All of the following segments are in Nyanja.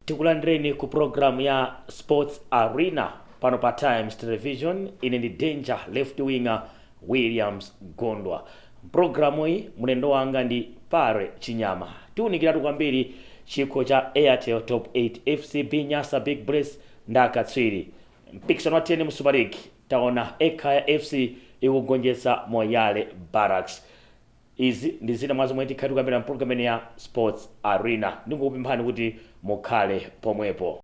Tikulandireni ku program ya Sports Arena pano pa Times Television. Ine ndi Danger Left Winger Williams Gondwa. Mpulogalamu iyi mlendo wanga ndi Pare Chinyama. Tiunikiratu kwambiri chikho cha Airtel Top 8, FCB Nyasa Big Bullets ndi akatswiri. Mpikisano wa TNM Super League, taona Ekhaya FC ikugonjetsa Moyale Barracks. Izi ndi zina mwa zomwe tikhale tikukambirana mpulogalamu ya Sports Arena. Ndingokupemphani kuti mukhale pomwepo.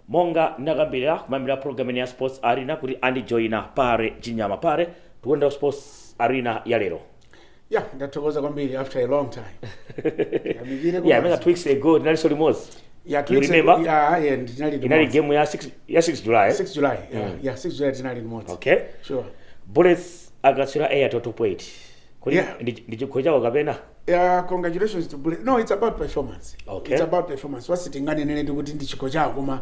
Monga ndakambira kumayambira program ya Sports Arena kuti andijoyina Pare Chinyama. Pare, tikulandira Sports Arena ya lero. Yeah, ndathokoza kwambiri after a long time. Yamikire. Yeah, I 2 weeks ago tinalinso limodzi. Yeah, 2 You weeks remember? ago, yeah, ndinali Inali limodzi. game ya 6, ya 6 July, eh? 6 July. Yeah, 6 July tinali limodzi. Okay. Sure. Bullets akatswiri Airtel Top 8. Kodi ndi chikho chawo kapena? Yeah, congratulations to Bullets. No, it's about performance. Okay. It's about performance. Wasitinganenere kuti ndi chikho chawo, koma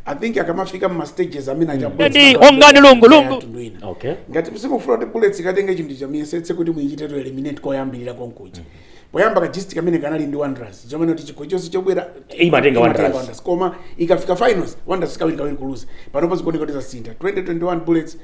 I think akamafika mma stages amene aja Bullets Ndi ongani lungu, lungu. Okay. Ngati simufuna kuti Bullets ikatenge chinthu chamiyesetse kuti muyichite to eliminate koyambirira konkuja. Poyamba kagist kamene kanali ndi Wanderers, chomene kuti chikho chonse chobwera imatenga Wanderers. Koma ikafika finals, Wanderers kawiri kawiri kuluza. Panopo zikuoneka kuti zasintha. 2021 Bullets,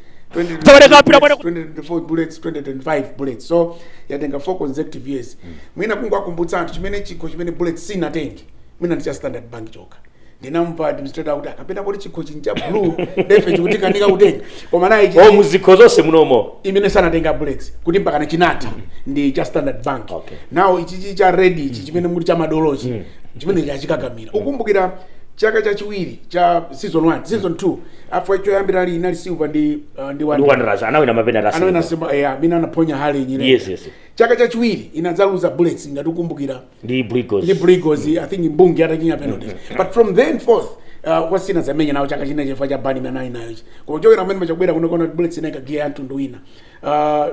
Taoneka mpira bwana. 2024 Bullets, 2025 Bullets, so yatenga 4 consecutive years. Mwina kungowakumbutsa anthu chimene chikho chimene Bullets sinatenge mwina ndi cha Standard Bank chokha. Ndinamva administrator akuti akapena kuti chikho chinja blue ndefe chikuti kanika kutenga, koma naye Oh, muzikho zonse munomo imene sanatenga Bullets kuti mpakana chinatha ndi cha Standard Bank. Now ichichi cha red ichi chimene muli cha madolochi chimene chachikakamira, ukumbukira chaka chachiwiri cha season 1, season 2, after choyambira ali inali Silver ndi ndi Wanderers. Wanderers anawina mapenalty. Anawina Silver, amene anaponya hali nyere. Yes. Chaka chachiwiri inadzaluza Bullets, ngati ukumbukira. Ndi Blue Eagles. Ndi Blue Eagles, I think Mbungi atachinya penalties. But from then forth kwasina zamenya nawo chaka china chifukwa cha ban imene ali nayo ichi. Koma kuchokera pamene machakubwera kuno kuona kuti Bullets inayika gear ya mtundu wina.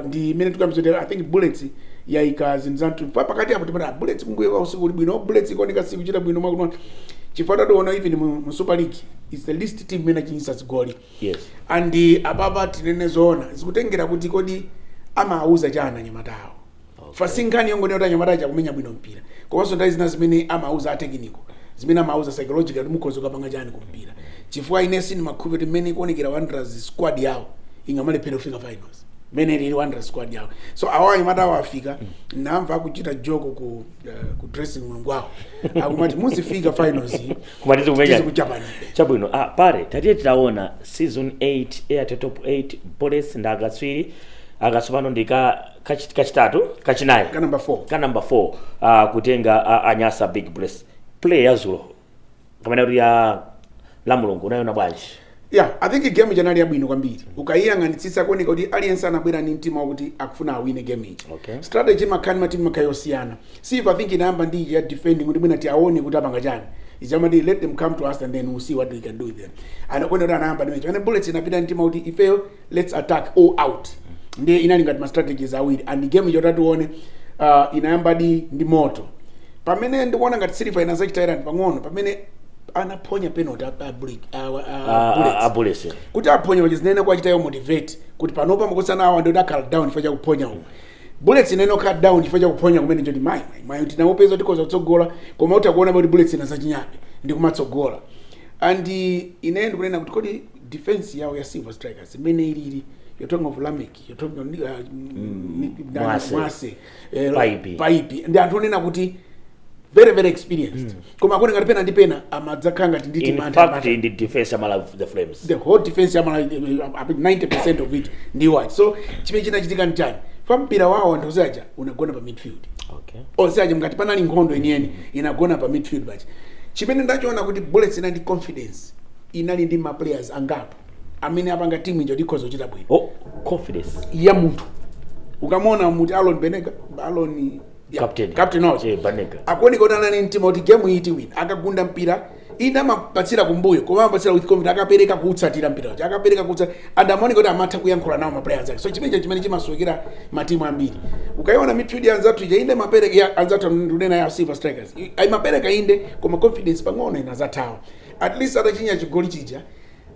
Ndi imene tikamzoti I think Bullets yayika zinthu za mtundu pa pakati apo timati, ah, Bullets kumbuyo kwa usiku uli bwino, Bullets ikuoneka sikuchita bwino mwakuno chifukwa tationa even mu Super League is the least team imene achinyisa zigoli. And apapa tinene zoona, zikutengera kuti kodi amawuza chani anyamatawo. Okay. Nkhani yongonera kuti anyamata achakumenya bwino mpira, komanso nthawi zina zimene amauza a technical, zimene amauza psychological kuti mukhoza kupanga chani kumpira, chifukwa ine sindimakhulupirira kuti mmene ikuonekera Wanderers squad yawo ingamalephera kufika finals mmene ilili Wanderers squad yawo. So awa anyamata awo afika, namva akuchita joke ku dressing room kwawo akumati muzifika finals Koma tizikumenya. Tizikuchapanibe. Chabwino. Ah, Pare, tatiye titaona season 8 Airtel Top 8, Bullets ndi akatswiri akatsopano ndi kachitatu, kachinayi, ka number 4. Ka number 4 kutenga Anyasa Big Bullets. Play ya zulo kapena kuti ya la Mulungu unayona bwanji? Yeah, I think game ija inali yabwino kwambiri. Ukayiyang'anitsitsa kuoneka kuti aliyense anabwera ndi mtima wakuti akufuna awine game ija. Strategy imakhala matimu makhala yosiyana. Silver I think inayamba ndi ija ya defending kuti mwina tiaone kuti apanga chani. Ijamati let them come to us and then we'll see what we can do with them. Anakuona kuti anayamba ndi pamene Bullets inapita mtima kuti ifeyo let's attack all out. Ndiye inali ngati ma strategies awiri and game ija tatione inayamba ndi moto. Pamene ndikuona ngati Silver inazachita error pang'ono pamene anaphonya penalty a Bullets. A Bullets. Kuti aphonye paja zinene kwachitayo motivate kuti panopa makosana awa ndikuti akhala down chifukwa chakuphonya uku. Bullets inene okhala down chifukwa chakuphonya kumene choti mayi mayi mayi tinawopeza tikhoza kutsogola, koma utakuona kuti Bullets inasachinyabe ndi kumatsogola. And ine ndikunena kuti kodi defense yawo ya Silver Strikers imene ilili, you're talking of Lameck, you're talking of Mwase. Mwase, Paipi. Paipi ndi anthu onena kuti very very experienced, koma akuoneka ngati pena ndi pena amadzakhala ngati nditi In mantha. fact, ndi defense ya Malawi the Flames. The whole defense ya Malawi, 90% of it ndi white. So chimene chinachitika ndi chani? Fa mpira wawo anthu onse aja unagona pa midfield. Onse aja ngati panali nkhondo yeniyeni inagona pa midfield paja. Chimene ndachiona kuti Bullets inali ndi confidence, inali ndi ma players angapo amene apanga timu ija kuti ikhoza kuchita bwino. Oh, confidence ya munthu ukamona muti Alon Benega, Alon, yeah, Captain. Captain wacho. Banega. Akuoneka kuti anali mtima kuti game iyi tiwina. Akagunda mpira ine amapatsira kumbuyo, koma amapatsira with confidence, akapereka kutsatira mpira uja, akapereka kutsatira, and amaoneka kuti amatha kuyankhula nawo ma players ake. So chimenecho chimene chimasowekera matimu ambiri. Ukaiona midfield ya anzathu ija, inde mapereka ya anzathu, ndunena ya Silver Strikers, imapereka inde, koma confidence pang'ono inazathawa. At least atachinya chigoli chija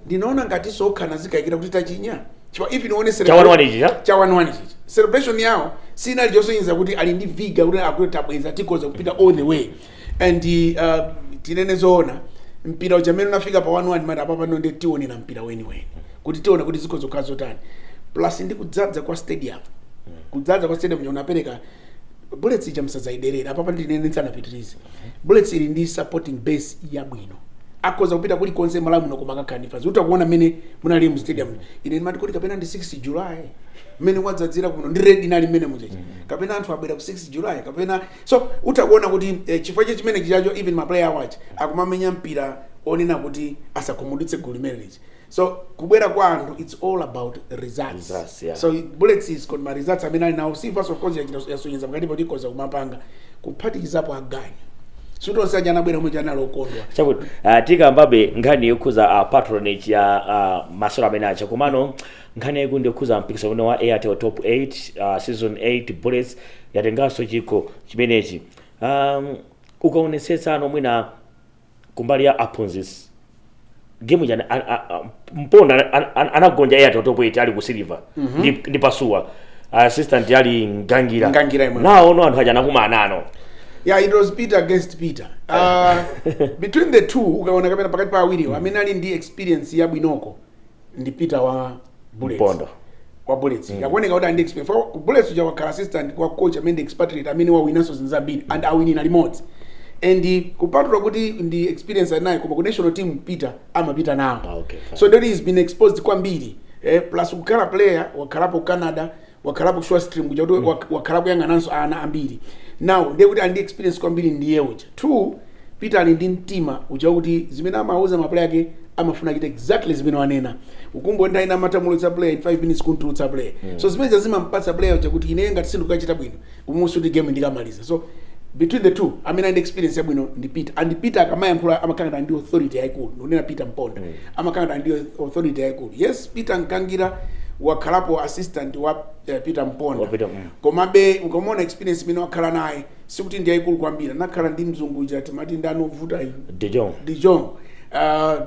Ndinaona ngati sokhana zikayikira kuti tachinya, chifukwa even one Cha 1-1 ichi, cha? Cha 1-1 chichi, celebration yawo sinali chosonyeza kuti ali ndi vigour, kuti akuti tabweza, tikhoza kupita all the way. And tinene zoona, mpira uja amene unafika pa 1-1, mati apa pano ndi tionera mpira weniweni, kuti tione kuti zikhoza kukhala zotani. Plus ndi kudzadza kwa stadium, kudzaza kwa stadium unapereka Bullets ija msadzaiderera. Apapa ndinene ndisanapitirize, Bullets ili ndi supporting base yabwino, akhoza kupita kulikonse Malawi muno koma akakhala utakuona mmene munali mu stadium. Ine ndimati kuti kapena ndi 6 July mmene kwadzadzira kuno ndi red inali mmene muchechi, kapena anthu abwera ku 6 July kapena. So utakuona kuti chifukwa che chimene chichacho, even ma player wachi akumamenya mpira onena kuti asakhumudwitse gulu limene lichi. So kubwera kwa anthu, it's all about results. Results, yeah. So Bullets is got ma results amene ali nawo. Silvers, of course, yasonyeza pakati poti ikhoza kumapanga kuphatikizapo aganyu, sitonse aja anabwera omwe chanali okondwa. Chakuti tikambabe nkhani yokhuza patronage ya masewero amene acha, komano nkhani yaikulu ndi yokhuza mpikisano umene wa Airtel Top 8, season 8. Bullets yatenganso chikho chimenechi. Ukaonetsetsa ano, mwina kumbali ya aphunzitsi, game jana Mponda anagonja Airtel Top 8 ali ku Silver ndi Pasuwa, assistant ali Ngangira. Ngangira imwe. Nawo no anthu aja anakumana ano. Yeah, it was Peter against Peter. Between the two, ukaona kapena pakati pa awiriwo, amene ali ndi experience yabwinoko ndi Peter wa Bullets. Mpondo. Wa Bullets. Yakuoneka kuti ali ndi experience. For ku Bullets uja wakhala assistant kwa coach amene ndi expatriate, amene wawinanso zinthu zambiri and awinina limodzi. And kupatula kuti ndi experience ali nayo, koma ku national team Peter amapita nawo. Ah, okay, fine. So ndoti he's been exposed kwambiri. Plus kukhala player, wakhalapo Canada, wakhalapo short stream kuja kuti wakhala kuyang'ananso ana ambiri. Now ndiye kuti ali ndi experience kwambiri ndiye uja. Two, Peter ali ndi mtima uja kuti zimene amauza ma player ake amafuna achite exactly zimene wanena. Ukumbo nthawi ina amatamulutsa player in 5 minutes, kuntulutsa player. So zimene zimampatsa player uja kuti ine ngati sindikukachita bwino umusi kuti game ndikamaliza. So between the two, amene ali ndi experience yabwino ndi Peter. And Peter akamayankhula amakhala ngati ndi authority yayikulu. Ndikunena Peter Mponda, amakhala ngati ndi authority yayikulu. Yes, Peter Nkangira wakhalapo assistant wa Peter Mponda. Wa Peter. Komabe ukamuona experience imene wakhala naye sikuti ndi yayikulu kwambiri. Anakhala ndi mzungu uja timati ndani ovuta inu? De Jong. De Jong.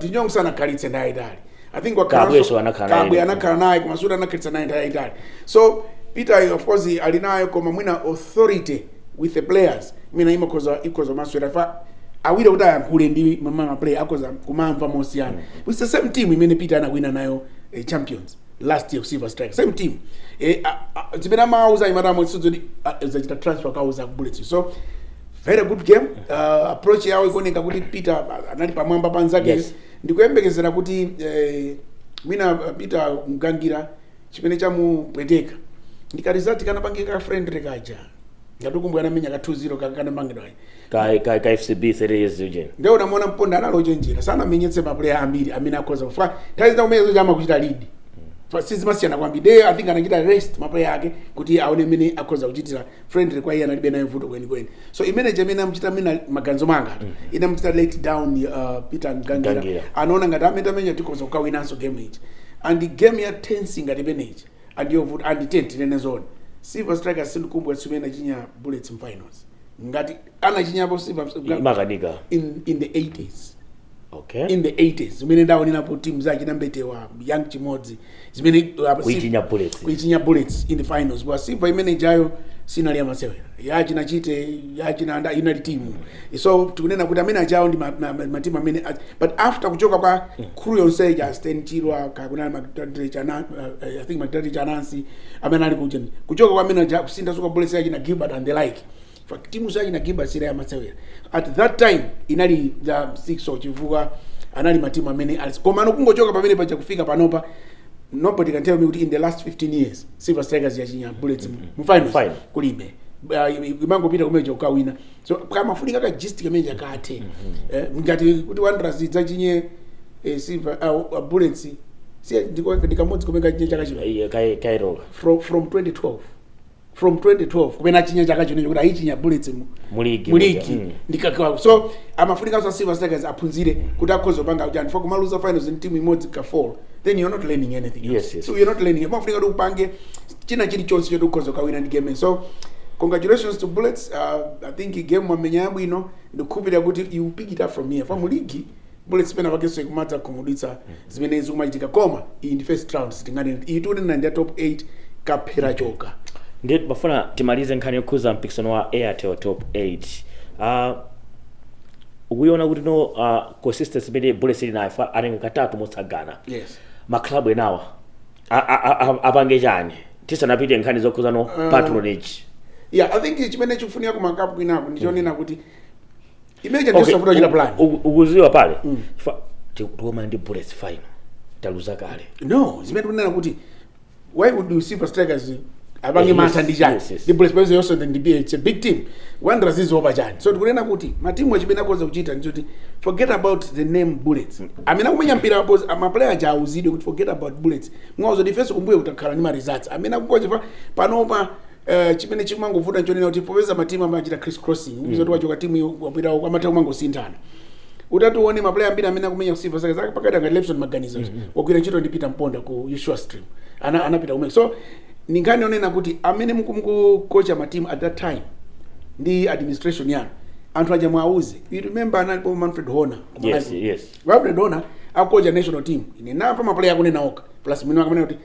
De Jong sanakhalitse nthawi yayitali, I think. Kabweso anakhala naye. Kabwe anakhala naye, koma suti anakhalitsa naye nthawi yayitali. So Peter, of course, ali nayo, koma mwina authority with the players mwina imakhoza ikhoza maswera fa awiri kuti ayankhule ndi ma player akhoza kumamva mosiyana. It's the same team imene Peter anakwina nayo champions last year, Silver Strike, same team. Zimene amauza imatamo sizoti zachita transfer kauza ku Bullets. So very good game. Approach yawo ikuoneka kuti Peter anali pamwamba panzake. Ndikuyembekezera kuti mwina Peter Mgangira chimene chamupweteka ndikarizati kanapangika ka friendly kaja, ngati ukumbuka anamenya ka 2-0 kanapangidwa Ka FCB 30 years ujeni. Ndiye unamona Mponda analochenjera, sanamenyetse ma player ambiri amene akhoza kufa nthawi zina kumenezo chama kuchita lead. Sizimasiyana kwambiri. Ndiye I think anachita rest ma player ake kuti aone mmene akhoza kuchitira friendly. Kwa iye analibe nayo vuto kwenikweni. So imene chimene amuchita amene maganizo manga inamuchita let down Peter Ngangira. Ngangira. Anaona ngati amene amenya tikhoza kukawinanso game iji, and game ya tense ngati imeneji and yovuta and ten. Tinene zona, Silver Strikers sindikumbwa chimene achinya Bullets finals, ngati anachinyapo Silver Imakanika. in the 80s. In the 80s zimene ndaonenapo team zachina Mbetewa, Young Chimodzi, zimene Kuichinya Bullets. Kuichinya Bullets in the finals. Kwa Silver imene ijayo sinali yamasewera, yachina Chite, yachina anda, inali timu. So tikunena kuti amene ajawo ndi matimu amene but after kuchoka kwa crew yonse ya Stan Chirwa, kakuna McDonald Chana, I think McDonald Chanansi amene ali kuja, kuchoka kwa amene aja kusintha kwa Bullets yachina Gilbert and the like. In fact, timu zachina Gilbert sira yamasewera at that time, inali the six or chifukwa anali matimu amene ali. Koma ano kungochoka pamene paja kufika panopa, nobody can tell me kuti in the last 15 years Silver Strikers yachinya Bullets mu finals. Final. Kulibe. Imangopita kumene kukawina. So kamafunika ka gist kamene kathe ngati kuti Wanderers idzachinye Silver Bullets si ndikamodzi kumene kachinye chaka chino. Iye, kairoka. From 2012, from 2012 kumene achinya chaka chino kuti ayichinya Bullets mu Muligi. Muligi. Ndikakawa. So amafunika sa Silver Strikers aphunzire kuti akhoza kupanga kuti anthu kumaluza finals in team imodzi ka 4, then you're not learning anything else. So you're not learning. Amafunika kuti upange china chilichonse choti ukhoza kukawina ndi game. So congratulations to Bullets. I think game mwamenya yabwino. Ndikukhulupirira kuti you pick it up from here. Fa mu ligi Bullets pena pakenso ikumadza kukhumudwitsa zimene zikumachitika. Koma iyi ndi first round, sitinganene iyi, tikunena ndi ya top 8, kaphera choka. Ndiye bafuna timalize nkhani yokhuza mpikisano wa Airtel Top 8. Ukuiona kuti no consistency imene Bullets ili nayo, atenga katatu motsagana, maklabu enawa apange chani, tisanapite nkhani zokhuza no patronage? Yeah, I think chimene chikufunika ku makapu kwinaku ndichonena kuti imene chandisafuta chita plan. Ukuziwa pale tikumana ndi Bullets final, taluza kale. No, zimene tikunena kuti why would you Silver Strikers apange mantha ndi chani? Yes. Ndi Bullets pese yonso ndi, it's a big team. Wanderers izopa chani? So tikunena kuti matimu achimene akhoza kuchita ndichoti forget about the name Bullets. Amene akumenya mpira apo, maplayer aja auzidwe kuti forget about Bullets, mwazo defense kumbuyo kutakhala ndi ma results amene akukocha panopa. Chimene chikumangovuta nchonena kuti popeza matimu amachita criss crossing, mm. wachoka timu iyo wapita uko, amatha kumangosinthana. Utati uone maplayer ambiri amene akumenya ku Silver Strikers pakati, ngati Lepson Maganizo, wagwira ntchito ndi Peter Mponda ku Yoshua Stream, anapita kumene. So ni nkhani yonena kuti amene mukukocha matimu at that time ndi administration yanu, anthu aja mwauze. You remember analipo Manfred Horner ku Malawi. Manfred Horner akukocha national team, ine namva maplayer akunena okha plus mwini akamene kuti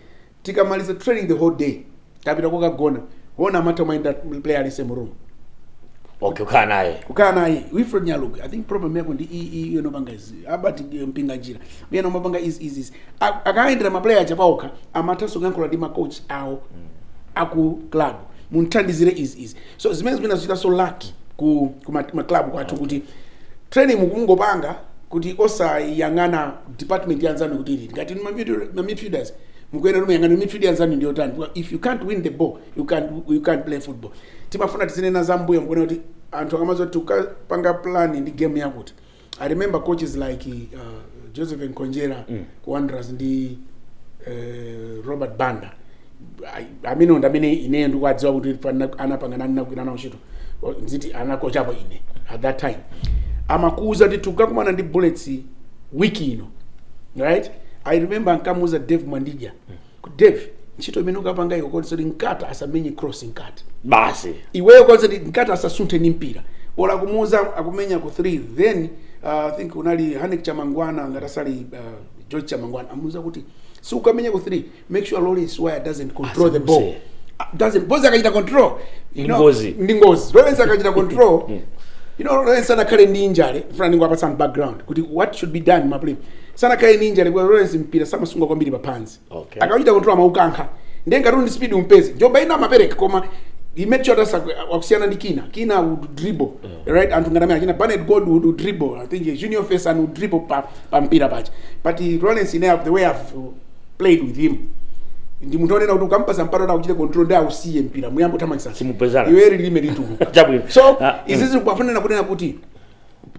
tikamaliza training the whole day, tapita kokagona, Horner amatha kumayenda player ali same room. Okay, ukhala naye. Kukhala naye Wilfred Nyaluke, I think problem yako ndi iyi yonopanga izi, abati mpinga njira uyena umapanga izi izi izi. Akayendera maplayer aja paokha, amathanso kuyankhula ndi macoach awo aku club, munthandizire izi izi. So zimene zimene zachita so lucky ku ma club kwathu kuti training mukungopanga kuti osayang'ana department yanzanu kuti ili ngati ma midfielders, mukuyenda muyang'ana midfield yanzanu ndi yotani. Because if you can't win the ball, you can't play football. Timafuna tizinena za mbuyo, mukuona kuti anthu akamazoti tukapanga plan ndi game yakuti, I remember coaches like Joseph Nkonjera ku Wanderers ndi Robert Banda. Amene ndi amene ineyo ndikuwadziwa kuti anapanga nani nagwira nawo ntchito, nziti anakochapo ine at that time, amakuuza kuti tukakumana ndi Bullets wiki ino, right? I remember ankamuuza Dave Mwandija kuti, "Dave, ntchito imene ukapanga iko konse kuti Nkata asamenye cross Nkata Basi. Iweyo konse kuti Nkata asasunthe ni mpira." Ola kumuuza akumenya ku 3, then I think unali Hanek Chamangwana, ngati asali George Chamangwana, amuuza kuti si ukamenya ku 3, make sure Lawrence Wire doesn't control the ball. Asamuse. Doesn't bozi akachita control, you know, Ngozi. Ndi ngozi. Lawrence akachita control, you know, Lawrence anakhale ndi injury. Funa ndingowapatsa background kuti what should be done maplay. Sanakhale ndi injury because Lawrence mpira samasunga kwambiri pa pansi. Akachita control amaukankha, ndiye ngati uli ndi speed umpeze njoba ina amapereka, koma he made sure that wakusiyana ndi Kina. Kina would dribble, right? Anthu ngati amene achina Barnett God would dribble, I think Junior Fesan would dribble pa mpira pacha. But Lawrence, ine the way I've played with him, ndi munthu onena kuti ukampasa mpata kuti akuchite control ndi ausiye mpira, muyambo thamangisa. Simupezana. Iwe lilime lituluka. Chabwino. So izi zikufanana kunena kuti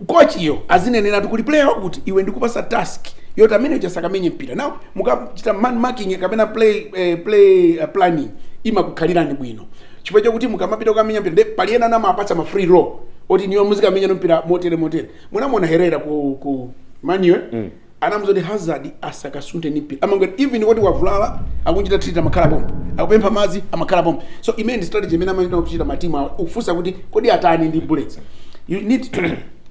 coach iyo azinenera kuti kuli player wakuti iwe ndikupasa task yoti amene uchasakamenye mpira. Now mukachita man marking kapena play planning imakukhalirani bwino chifukwa chokuti mukamapita kukamenya mpira, pali ena namapatsa ma free role oti niyo muzikamenya mpira motere motere. Munamona Herrera ku Manuel, anamuzoti Hazard asakasunthe ni mpira, amangoti even kuti wavulala akuchita treat, amakhala pompo, akupempha madzi, amakhala pompo. So imene ndi strategy imene amaita kuchita matimu awo. Ukufunsa kuti kodi atani ndi Bullets, you need to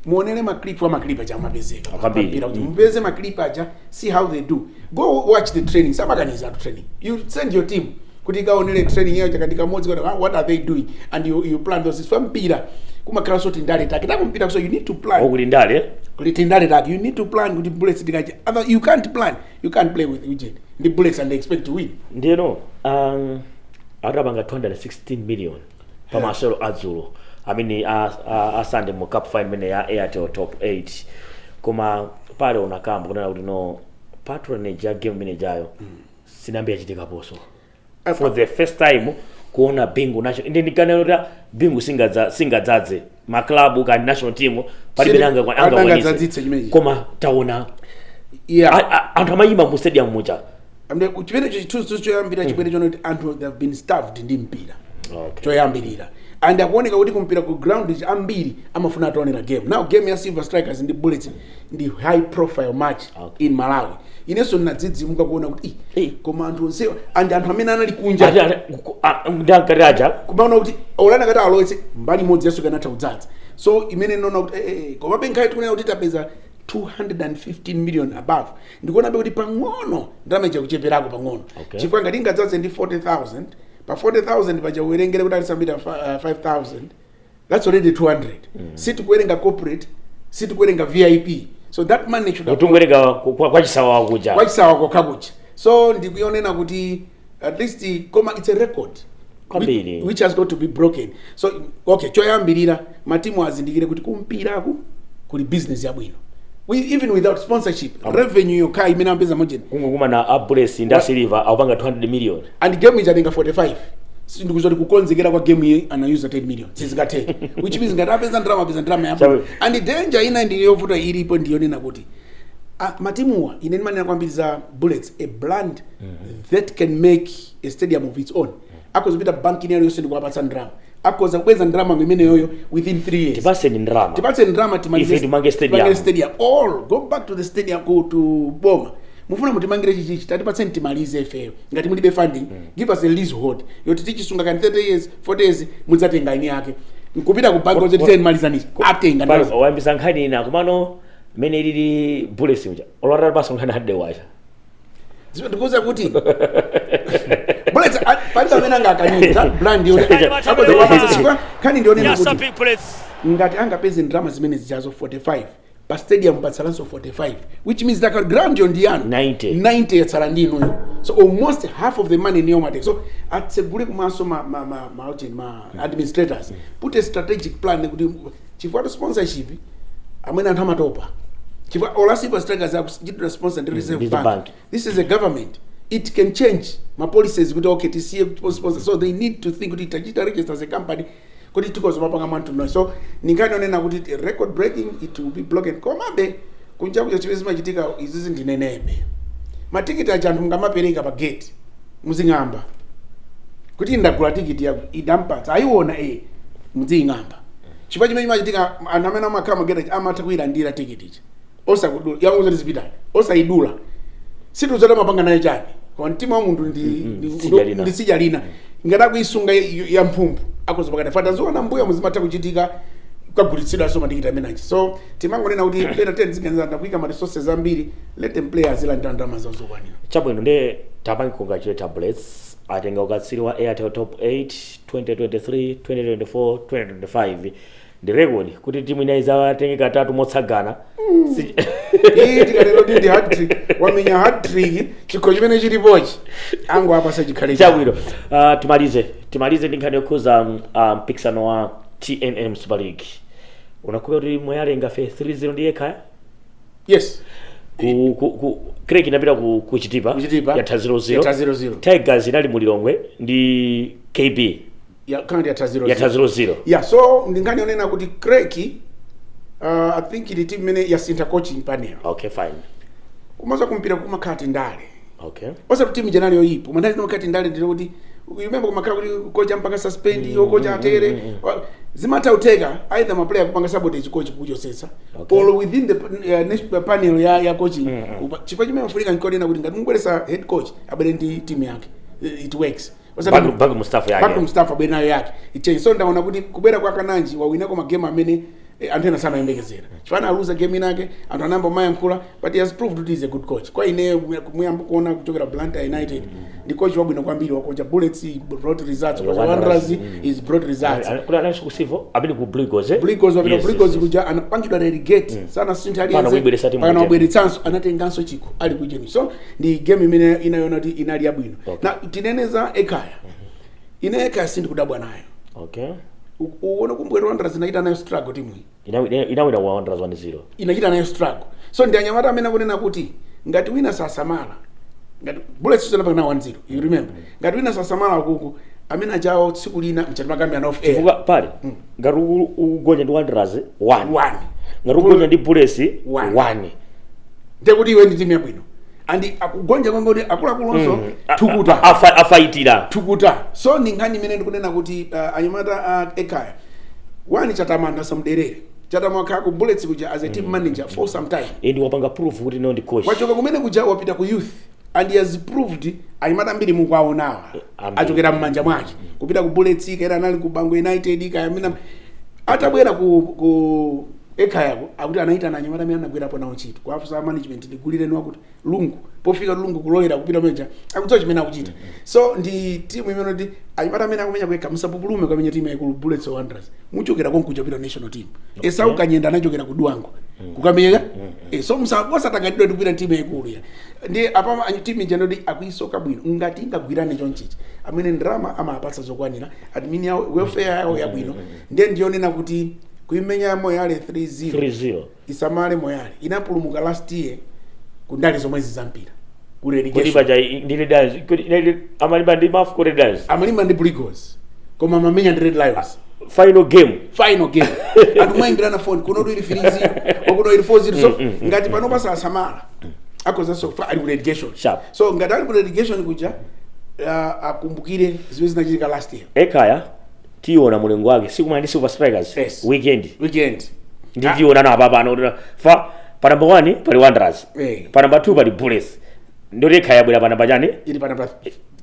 muonere maclip wa maclip aja amapezeka Kwambiri. mpira kuti mupeze maclip aja, see how they do, go watch the training. Samakaniza tu training. You send your team kuti ikaonere training yayo chakandi kamodzi kuti, ah, what are they doing, and you plan those. For mpira kumakhala soti ndale take takumpira, so you need to plan. Okuli ndale. Kuti tindale take, you need to plan kuti Bullets ndikacha other you can't plan, you can't play with Eugene ndi Bullets and expect to win. Ndiyeno atapanga 216 million pa masewero adzulo amene a Sunday mu cup final imene ya Airtel Top 8. Koma pale unakamba kunena kuti no patronage ya game imene jayo sinambe yachitikaponso, for the first time kuona Bingu national. Inde ndikanena kuti Bingu singadzadze maklabu kandi national team palibe Angadzadzitse chimenechi. Koma taona anthu amayima mu stadium muja. Amene chimene chithunzi choyambira chimene chona kuti anthu they have been starved ndi mpira choyambirira, and akuoneka kuti kumpira ku ground ambiri amafuna ataonera game. Now game ya Silver Strikers ndi Bullets ndi high profile match in Malawi. Inenso ndinadzidzimuka kuona kuti koma anthu onsewa and anthu amene anali kunja Ndi ankati aja kumaona kuti olana kati alowetse mbali imodzi yaso kanatha kudzadza. So imene ndinaona kuti komabe nkhale tikunena kuti tapeza 215 million above. Ndikuonabe kuti pang'ono ndalama ija kucheperako pang'ono. Chifukwa ngati ingadzaze ndi 40,000, pa 40,000 paja uwerengere kuti alisambira 5,000, that's already 200. Sitikuwerenga corporate, sitikuwerenga VIP, so that money should have Kutungowerenga kwa Chisawawa kuja. Kwachisawa kokha kuja. So ndikuyonena kuti at least, koma it's a record Kwambiri. which has got to be broken. So okay, choyambirira matimu azindikire kuti kumpiraku kuli business yabwino. Even without sponsorship revenue yokha imene amapeza mojeni. Kungokumana a Bullets ndi a Silver akupanga 200 million. And game ichatenga 45. Ndikuzoti kukonzekera kwa game iyi anayuza 10 million, sizingatheke, which means ngati apeza ndalama, apeza ndalama yabwino. Chabe. And danger ina ndiyovuta ilipo, ndiyonena kuti matimuwa, ine ndimanena kwambiri za Bullets, a brand that can make a stadium of its own, akozopita banki ina yonse ndikuwapatsa ndalama, akhoza kubweza ndalama imeneyoyo within 3 years. Tipaseni ndalama. Tipatse ndalama timalize. Ife timange stadium. Timange stadium. All go back to the stadium, go to boma, mufuna mutimangire chichichi, tatipatseni timalize ifeyo. Ngati mulibe funding, give us a leasehold yoti tichisunga kani 30 years, 40 years, mudzatenga ini yake nkupita ku bank ozoti teni malizani, atenga ndalama. Wayambisa nkhani ina, komano mmene ilili Bullets uja olwatali paso nkhani 100 wacha. Ndikuuza kuti Bullets palibe amene angakanire that brand yoti chifukwa nkhani ndionena Nyasa kuti Big Bullets. Ngati angapeze ndalama zimene zichazo 45, pa stadium patsalanso 45, which means that ground yo ndi yanu. 90. 90 yatsala ndi inuyo, so almost half of the money niyo mateka. So atsegule kumaso ma administrators, put a strategic plan kuti chifukwa to sponsorship amene anthu amatopa, chifukwa all Silver Strikers akuchitira sponsor ndi Reserve ndi the Bank. Bank. This is a government, it can change ma policies kuti okay, tisiye sponsor. So they need to think kuti tachita register as a company kuti tikozo mapanga mwantu. So ninkanionena kuti record breaking, it will be broken. Komabe kunja kuja chimene zimachitika izizi, ndinenebe, matikiti aja anthu mungamapereka pa gate muzing'amba kuti ndagula tikiti ya idampatsa ayiona muziying'amba, chifukwa chimene chimachitika, anthu amene amakhala magate amatha kuyilandira tikiti ija osakudula, yamuza zipitali osayidula, situzoti amapanga nayo chani, koma mtima wa munthu ndi Sidya lina. Ndi sidya lina. Ngati akuisunga ya mphumphu akozopakana fata ziona mbuya muzimatha kuchitika kukagulitsidwanso matikiti amenachi. So timangonena kuti pena ten ziganiza ndakuyika ma resources ambiri, let them play, azilandira ndalama zawo zokwanira. Chabwino, ndiye tapangi congratulate Bullets, atenga ukatswiri wa Airtel Top 8 2023, 2024, 2025. Ndi record kuti timu inayi zatenge katatu motsagana. Iyi tikalero kuti ndi hat-trick, wamenya hat-trick, chikho chimene chilipochi ango apasa chikhale. Chabwino, timalize ndi nkhani yokhuza mpikisano wa TNM Super League. Unakuwa kuti Moyale fe 3-0 ndi yekha. Yes. Ku Creck inapita ku Chitipa. Kuchitipa. Yatha 0-0. Yatha 0-0. Tigers inali mu Lilongwe ndi KB. Ya kandi yatha 0. Yatha 0-0. Yeah, so ndinkhani yonena kuti Creck, I think ili team imene yasintha coaching panel. Okay, fine. Kumaza kumpira kumakhala ndale. Osati timu janali yoyipa, koma ndali zimakhala ndale, ndilo kuti you remember kumakhala kuti coach ampanga suspend, mm, coach atere, zimatha kuteka either ma player kupanga sabotage coach kuchosetsa or within the national panel ya coaching. Chifukwa chimene mafunika nkonena kuti ngati mubweresa head coach, abwere ndi team yake, it works. Back Mustafa yake. Back Mustafa abwere nayo yake, it change. So ndaona kuti kubwera kwa Kananji wawinako magame amene anthu ena samayembekezera, chifukwa aluza game inake anthu anayamba mayankhula, but he has proved that he is a good coach. Kwa ine kumuyamba kuona kuchokera Blantyre United, ndi coach wabwino kwambiri. Wakocha Bullets, brought results. Yeah, Wakocha Wanderers, Wanderers is brought results. Kuli analinso ku Civo amene ku Blue Eagles, eh? Blue Eagles wapita. Yes, Blue Eagles yes. kuja anapangidwa relegate, sanasintha. Pana kuibweretsa timu Pana kuja. wabweretsanso, anatenganso chikho ali kucheni. So ndi game imene inayoona kuti inali yabwino. Okay. Na tineneza Ekhaya, ine Ekhaya sindikudabwa nayo. Uone kumbwera Wanderers inachita nayo struggle timu iyi. Inawina Wanderers 1-0. Inachita nayo struggle. So ndi anyamata amene akunena kuti ngati wina sasamala, ngati Bullets sanapanga na 1-0, you remember, ngati wina sasamala kuku amene achawo tsiku lina mchatimakambi ana off air. Chifukwa pale ngati ukugonya ndi Wanderers 1, 1, ngati ukugonya ndi Bullets One. 1, ndekuti iwe ndi timu yabwino and akugonja kwangoti akuluakulonso thukuta. Afaitira. Thukuta. So ndi nkhani imene ndikunena kuti anyamata Ekhaya wani Chatamanda samderere. Chatama wakhala ku Bullets kuja as a team manager for some time. Ndi wapanga proof kuti no ndi coach. Wachoka kumene kuja wapita ku youth and he has proved. Anyamata ambiri mukuwaonawa Ambiri. achokera m'manja mwake kupita ku Bullets, kaera anali ku Bango United, kaya amene atabwera ku Ekhayako akuti anaitana anyamata amene anagwirapo nawo ntchito kwa management, ndigulireni wakuti Lungu. Pofika Lungu kulowera kupita meja, akudziwa chimene akuchita. So ndi timu imene kuti anyamata amene akumenya kwekha, musapupulume kwamenya timu yaikulu, Bullets or Wanderers, muchokera konkuja kupita national team. Esau Kanyenda anachokera ku Dwangwa kukamenya. So musatanganidwe ndi kupita timu yaikulu ya ndi apa timu ija ndoti akuisoka bwino ngati ingagwirane chonchichi. Amene ndrama amapatsa zokwanira, admin yawo, welfare yawo yabwino. Ndiye ndionena kuti kuimenya Moyale 3-0. 3-0. Isamale Moyale inapulumuka last year kundali zomwezi za mpira ku Kuti relegation. paja ndi Red Lions kuti amalimba ndi Mafco Red Lions. Amalimba ndi Brigos koma amamenya ndi Red Lions. Final game. Final game, anthu mwayimbirana phone, kuno ili 3-0, wakuno ili 4-0. So ngati pano pasasamala akozanso ali ku relegation. Sharp. So ngati ali ku relegation kuja, akumbukire zimene zinachitika last year. Ekhaya tiona mulengo wake sikumana ndi Silver Strikers. Yes. Weekend. Weekend. Ndi tiona na apa pano kuti fa pa number 1 pali Wanderers, pa number 2 pali Bullets, ndoti Ekhaya yabwera pa number chani? Ili pa number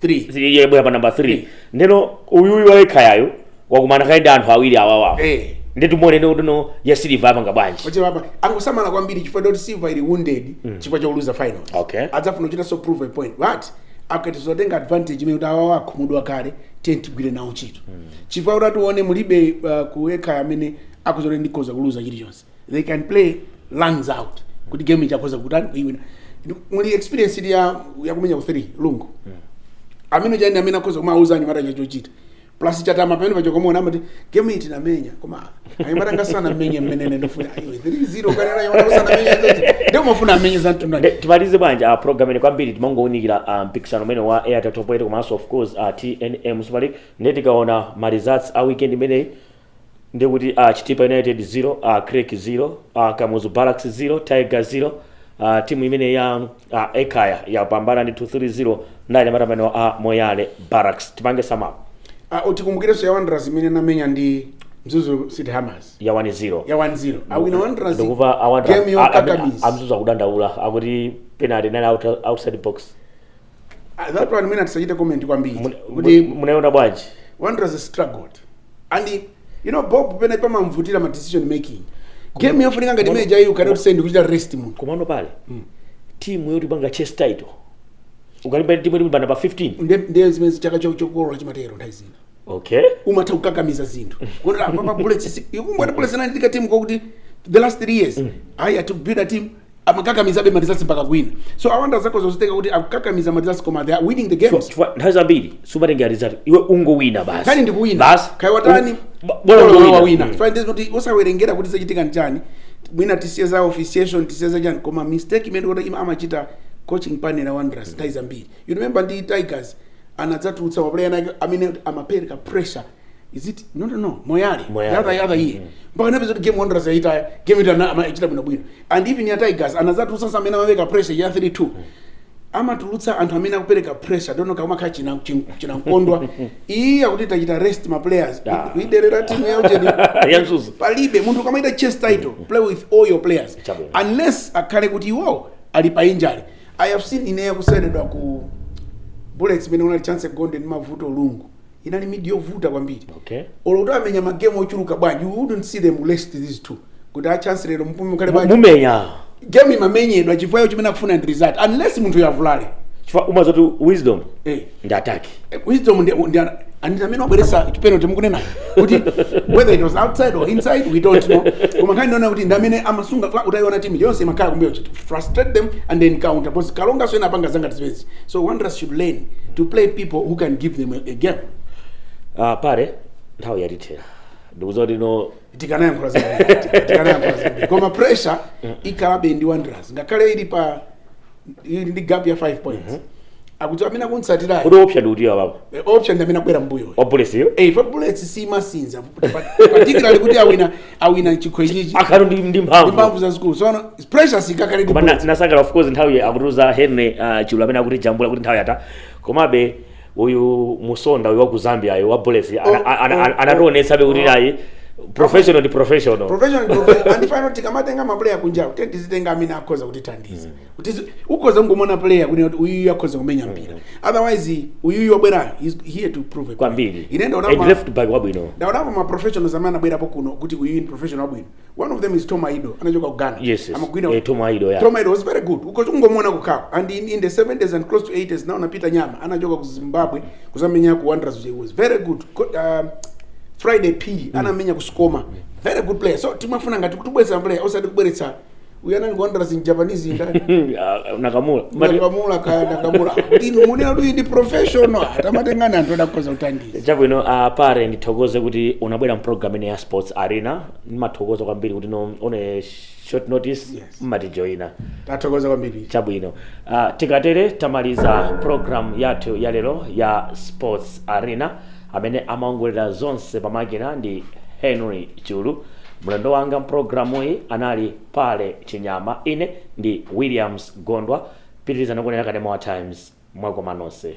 3. Yabwera pa number 3. Ndeno uyuyu wa Ekhayayo wakumana kaye ndi anthu awiri awawawa. Ndi timuone kuti no ya Silver apanga bwanji. Wache papa angosamala kwambiri chifukwa doti Silver ili wounded chifukwa choluza finals. Adzafuna kuchita so prove a point, but akati zotenga advantage imene kuti awawa akhumudwa kale, tiye tigwire nawo ntchito, chifukwa kuti atione mulibe ku Ekhaya amene akuzoti ndikhoza kuluza chilichonse. They can play lungs out kuti game ichakhoza kutani, kuiwina. Muli experience ili ya yakumenya ku 3 Lungu amene chani, amene akhoza kumauza anyamata chochita, plus Chatama pamene pachokomona amati game iyi tinamenya koma anyamata ngasana amenye mmene ndofuna. Ayo 3-0 kanena anyamata usana amenye, ndio mafuna amenye za mtundu. Timalize bwanji program ine? Kwambiri timangowunikira mpikisano umene wa Airtel Top 8 komanso of course TNM Super League. Ndiye tikaona ma results a weekend imeneyi, ndikuti Chitipa United 0, Creck 0, Kamuzu Barracks 0, Tiger 0. Timu imene ya Ekhaya yapambana ndi 2-3-0 ndi anyamata amene a Moyale Barracks. Tipange sum up. Utikumbukirenso ya Wanderers imene namenya ndi Mzuzu City Hammers. Ya 1-0. Ya 1-0 awina Wanderers. Ndikuva a Game yokakamiza. Amzuzu akudandaula, akuti penalty inali outside box. That one imene tisachite comment kwambiri kuti Munaona bwanji? Wanderers struggled and you know Bob pene pamamvutira ma decision making, game yofunika ngati imene jayi, you cannot say ndikuchita rest munthu. Komano pale timu yoti panga chase title ukalimba timu yoti pa 15. Ndiye zimene chaka chokolola chimatero nthawi zina. Umatha kukakamiza zinthu kuti papa Bullets, ikumbwa Bullets inachitika team kokuti the last 3 years ayi to build a team, amakakamizabe ma results mpaka kuwina. So awanda zako zoziteka kuti akukakamiza ma results koma they are winning the games. Chifukwa nthawi zambiri sumatenga result, iwe ungowina basi. Kani ndikuwina. Basi. Kai watani? Bora ungowina. Wawina. Fine, ndizo kuti usawerengera kuti zachitika nchani. Mwina tisiye za officiation, tisiye za chani, koma mistake imene kuti ima amachita coaching panel ya Wanderers nthawi zambiri, you remember ndi Tigers anadzatulutsa ma player ake amene amapereka pressure. Is it no no no Moyale? Moyale. The other year mpaka napeza kuti game Wanderers yaita game ita amachita bwino bwino, and even ya Tigers anadzatulutsa amene amapereka pressure ya 3-2. Amatulutsa anthu amene akupereka pressure, don't know kama china chinamkondwa iyi akuti tachita rest ma players. Kuiderera timu ya ujeni. Ya Mzuzu. Palibe munthu ukamaita chase title, play with all your players. Chabwino. Unless akhale kuti iwo ali pa injury. I have seen ineyo kuseredwa ku Bullets imene unali Chance Gondwe ndi Mavuto Lungu, inali mid yovuta kwambiri. Olo kuti amenya magemu ochuluka bwanji, you wouldn't see them rest these two kuti a Chance lero mpume mukhale bwanji. Mumenya. Game imamenyedwa chifukwa icho chimene akufuna ndi result, unless munthu yavulale. Chifukwa umazoti Wisdom ndi attack. Wisdom ndi and amene wabweresa penalty mukunena kuti whether it was outside or inside, we don't know, koma nkhani ndiona kuti ndi amene amasunga. Utayiona timu yonse imakhala kumbuyo to frustrate them and then counter, because Kalonga so apanga zanga zipezi. So Wanderers should learn to play people who can give them a game. Pale nthawi yatithera, ndikuza kuti no. Tikanayankhula zambiri, tikanayankhula zambiri, koma pressure ikhalabe ndi Wanderers ngakhale ili pa ili ndi gap ya 5 points, akuti amene akuntsatirayo. Kuti option ndi kuti apapo? Option ndi amene akubwera mbuyo. Wa Bullets iyo. Eh, fa Bullets simasinza, particularly kuti awina chikho ichichi. Akhalo ndi ndi mphamvu. Mphamvu zazikulu, so ano pressure sikakhale ndi Koma Bullets. nasangala of course nthawi akutiuza Henry Chulu amene akuti jambula kuti nthawi yatha, komabe uyu Musonda uyu wa ku Zambia, uyu wa Bullets, Oh, anationetsabe kuti oh. ayi. Professional ndi professional. Professional ndi professional. And final, tikamatenga ma player kunjaku, tiye tizitenga amene akhoza kutithandiza, kuti ukhoza kungomona player kuti uyuyu akhoza kumenya mpira. Otherwise uyuyu wabwerayo is here to prove a point. Kwambiri. Ine ndaonapo And left back wabwino. Ndaonapo ma professionals amene anabwerapo kuno kuti uyu ni professional wabwino. One of them is Tom Aido, anachoka ku Ghana. Yes. Amagwira. Tom Aido, yeah. Tom Aido was very good, ukhoza kungomona kukhako. And in the 70s and close to 80s now, napita Nyama anachoka ku Zimbabwe kuzamenya ku Wanderers, he was very good. Friday P anamenya ku Sucoma, very good player. So timafuna ngati kutibweretsa player, osati kubweretsa uyu anali ku Wanderers in Japanese ndani? Ah, Nakamura. Nakamura kaya, Nakamura. Kuti inu munena kuti ndi professional, atamatengani anthu odakhoza kuthandiza. Chabwino, pare ndithokoze kuti unabwera mprogram ine ya Sports Arena. Ndimathokoza kwambiri kuti no on a short notice mmatijoyina. Tathokoza kwambiri. Chabwino, tikatere tamaliza program yathu ya lero ya Sports Arena. Amene amaongolera zonse pamakina ndi Henry Chulu. Mlendo wanga mpulogalamu iyi anali Pale Chinyama. Ine ndi Williams Gondwa. Pitirizani kuonera kanema wa Times. Mwakoma nonse.